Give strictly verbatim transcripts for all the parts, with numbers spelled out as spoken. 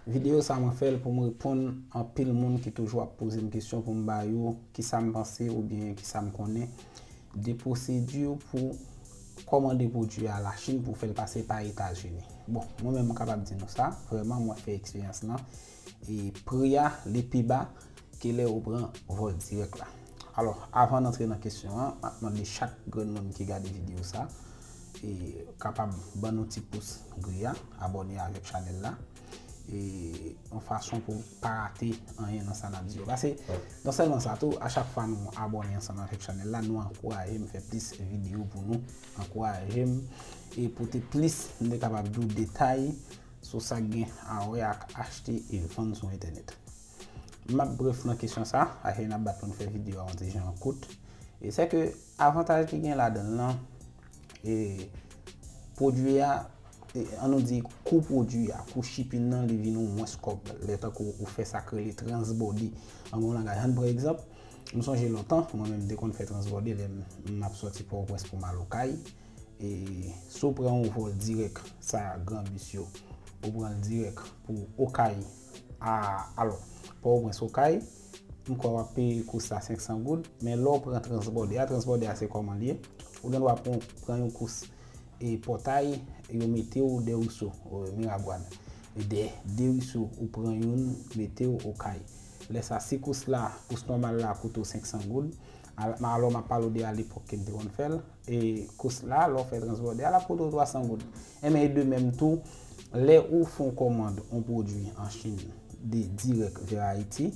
Videyo sa mwen fè l pou m reponn anpil moun ki toujou ap poze m kesyon pou m ba yo kisa m panse oubyen kisa m konnen de pwosedi pou kòmande pwodui a Lachin pou fè l pase pa Etazini. Bon, mwen menm m kapab di nou sa, vrèman mwen fè eksperyans lan e pri a li pi ba ke lè ou pran vòl dirèk la. Alò, avan n antre nan kesyon an, m ap mande chak grenn moun ki gade videyo sa e kapab ban nou ti pous gri a, abòne avèk chanèl la e yon fason pou pa rate anyen nan sa n ap di yo. Pase non sèlman sa tou, a chak fwa nou abòne ansanm avèk chanèl la, nou ankouraje m fè plis videyo pou nou, ankouraje m e pote plis, m te kapab di w, detay sou sa k gen a wè ak achte e vann sou entènèt. M ap brèf nan kesyon sa, afe n ap bat pou n fè videyo a yon ti jan kout. E se ke avantaj ki gen ladan l lan, e pwodui a, e, an nou di kou pwodui a, kou shipping nan, li vin yon mwens kòb. Lè tankou ou fè sa k rele transbòde. An yon langaj, ann pran egzanp, m sonje lontan, mwen menm m te konn fè transbòde lè m, m ap sòti Pòtoprens pou m al Okay. E si w pran yon vòl dirèk, sa gran bis yo, ou pran l dirèk pou Okay a, alò, Pòtoprens Okay, m kwè w ap peye kous la senk san goud, men lè w pran transbòde a, transbòde a se kòman l ye, ou gen dwa pran, pran yon kous e Pòtay, yo mete w Dèwiso, e, Miragwàn. E de, Dèwiso, ou pran youn, mete w Okay. Lè sa, si kous la, kous nòmal la koute w senk san goud, al-, alò m ap pale w de alepòk ke m te konn fè l, e kous la, lè w fè transbòde a, l ap koute w twa san goud. Enben, e de menm tou, lè ou fè yon kòmand yon pwodui an Chin de dirèk vè Ayiti,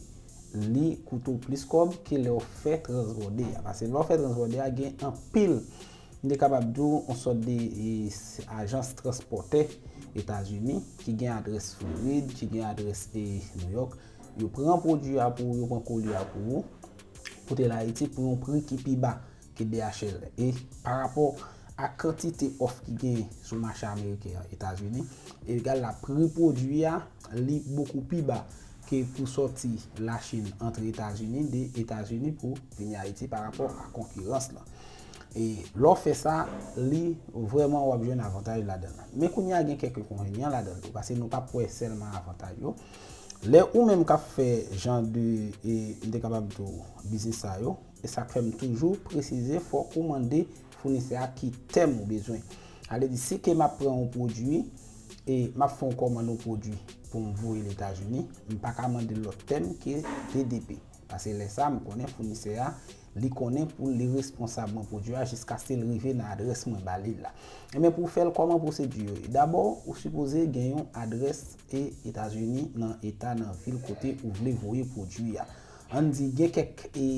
li koute w plis kòb ke lè w fè transbòde a. Pase lè w fè transbòde a, gen anpil, m te kapab di w, yon sòt de, e, s-, ajans transpòtè Etazini ki gen adrès Florid, ki gen adrès, e, Nouyòk. Yo pran pwodui a pou ou, yo pran koli a pou ou, pote l Ayiti pou yon pri ki pi ba ke D H L. E pa rapò a kantite òf ki gen sou mache ameriken an, Etazini, egal la pri pwodui a, li bokou pi ba ke pou sòti Lachin antre Etazini, de Etazini pou vini Ayiti pa rapò a konkirans lan. E lè w fè sa, li vrèman w ap jwenn avantaj ladan l. Men kounye a gen kèk enkonvenyan ladan l tou, pase nou p ap wè sèlman avantaj yo. Lè ou menm k ap fè jan de, e, m te kapab di w, biznis sa yo, e sa k fè m toujou presize, fòk ou mande founisè a ki tèm ou bezwen. Sa vle di, si ke m ap pran yon pwodui, e m ap fè yon kòmann yon pwodui pou m voye l Etazini, m pa ka mande l lòt tèm ke D D P. Pase lè sa, m konnen founisè a, li konnen pou li responsab mwen pwodui a jiskaske l rive nan adrès mwen ba li la. Enben, pou w fè l, kòman pwosedi yo ye? Dabò, ou sipoze gen yon adrès e Etazini nan eta, nan vil kote ou vle voye pwodui a. Ann di, gen kèk, e,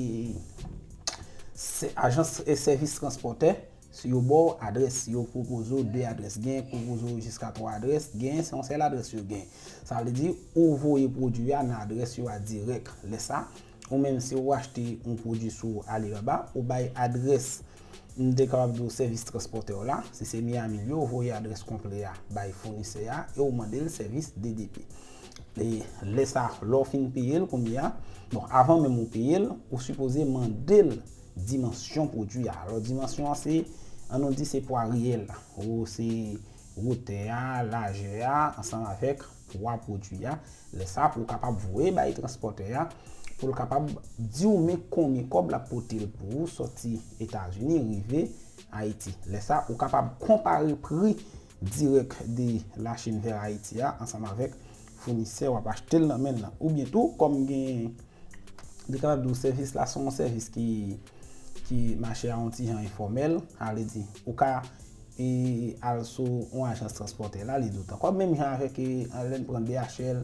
se-, ajans e sèvis transpòtè, si yo ba w adrès, yo pwopoze w de adrès, gen k pwopoze w jiska twa adrès, gen se yon sèl adrès yo gen. Sa vle di, ou voye pwodui a nan adrès yo a dirèk. Lè sa, ou menm si ou achte yon pwodui sou Alibaba, ou bay adrès, m te kapab di w sèvis transpòtè w la, si se Miami l ye, ou voye adrès konplè a bay founisè a e ou mande l sèvis D D P. E lè sa, lè w fin peye l kounye a, bon, avan menm ou peye l, ou sipoze mande l dimansyon pwodui a. Alò, dimansyon an se, ann nou di se pwa reyèl la, ou se wotè a, lajè a, ansanm avèk pwa pwodui a. Lè sa, pou w kapab voye bay transpòtè a, pou l kapab di w men konbyen kòb l ap pote l pou ou sòti Etazini rive Ayiti. Lè sa, ou kapab konpare pri dirèk de Lachin vè Ayiti a ansanm avèk founisè w ap achte l nan men l lan. Oubyen tou, kòm gen, m te kapab di w sèvis la se yon sèvis ki, ki mache a yon ti jan enfòmèl, sa vle di, ou ka, e, al sou yon ajans transpòtè la, li di w tan. Kòm menm jan avèk, e, lè n pran D H L,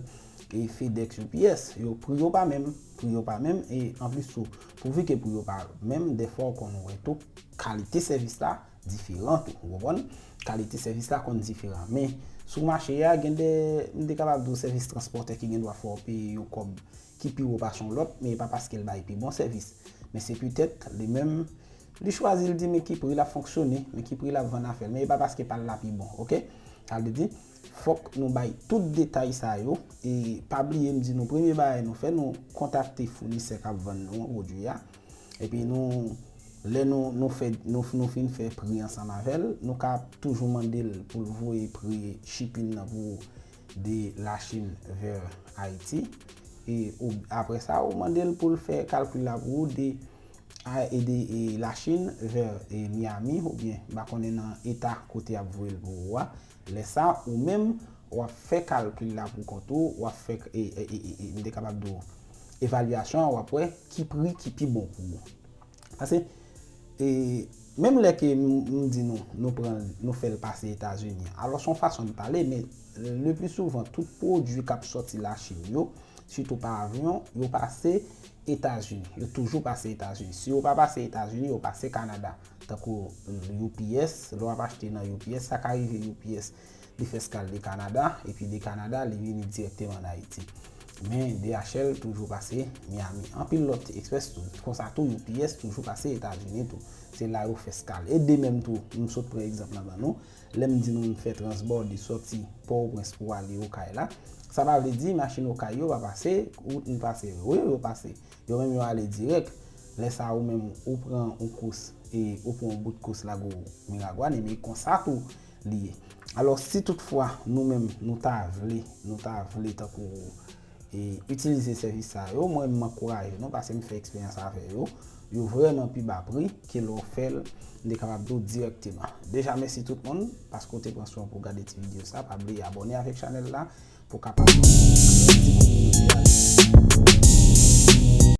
e, FedEx, U P S, yo, pri yo pa menm, pri yo pa menm, e anplis tou, pouvi ke pri yo pa menm, dèfwa w konn wè tou kalite sèvis la diferan tou, ou konprann? Kalite sèvis la konn diferan. Men, sou mache a, gen de, m te kapab di w sèvis transpòtè ki gen dwa fè w peye yon kòb ki pi wo pase yon lòt, men e pa paske l bay pi bon sèvis. Men se petèt li menm, li chwazi, l di men ki pri l ap fonksyone, men ki pri l ap vann afè l, men e pa paske pa l la pi bon, oke? Sa vle di, fòk nou bay tout detay sa yo, e pa bliye m di nou premye bagay nou fè, nou kontakte founisè k ap vann nou an pwodui a, epi nou, lè nou, nou fè, nou, nou fin fè pri ansanm avè l, nou ka toujou mande l pou l voye pri shipping nan pou de la Chine vers Haïti. E ou, apre sa, ou mande l pou l fè kalkil la pou ou de, a, e de e la Chine vers e Miami, oubyen m pa konnen nan eta kote y ap voye l pou ou a. Lè sa, ou menm, w ap fè kalkil la pou kont ou, w ap fè, e, e, e, e, e, m te kapab di w, evalyasyon an, w ap wè ki pri ki pi bon pou ou. Paske, e, menm lè ke m, m di nou, nou pran, nou fè l pase Etazini. Alò, se yon fason de pale, men le pli souvan, tout pwodui k ap sòti Lachin yo, sitou pa avyon, yo pase Etazini. Yo toujou pase Etazini. Si yo pa pase Etazini, yo pase Kanada. Tankou U P S, lè w ap achte nan U P S, sa ka rive U P S, li fè eskal de Kanada, epi de Kanada, li vini dirèkteman ann Ayiti. Men D H L toujou pase Miami. Anpil lòt express tou. Konsa tou, U P S toujou pase Etazini tou. Se la yo fè eskal. E de menm tou, m sot pran egzanp la ban nou. Lè m di nou m fè transbòde sòti Pòtoprens pou ale Okay la, sa pa vle di machin Okay yo pa pase, wout nou pase yo. Wi, yo pase. Yo menm yo ale dirèk. Lè sa ou menm ou pran yon kous e ou pran yon bout kous Lago Miragwàn, e men konsa tou li ye. Alò, si toutfwa nou menm nou ta vle, nou ta vle tankou e, itilize sèvis sa yo, mwen m ankouraje nou, paske m fè eksperyans avè yo. Yo vrèman pi ba pri ke lè w fè l, m te kapab di w dirèkteman. Deja, mèsi tout moun, paske w te pran swen pou w gade ti videyo sa. Pa bliye abòne avèk chanèl la, pou w kapab grandi kominote a.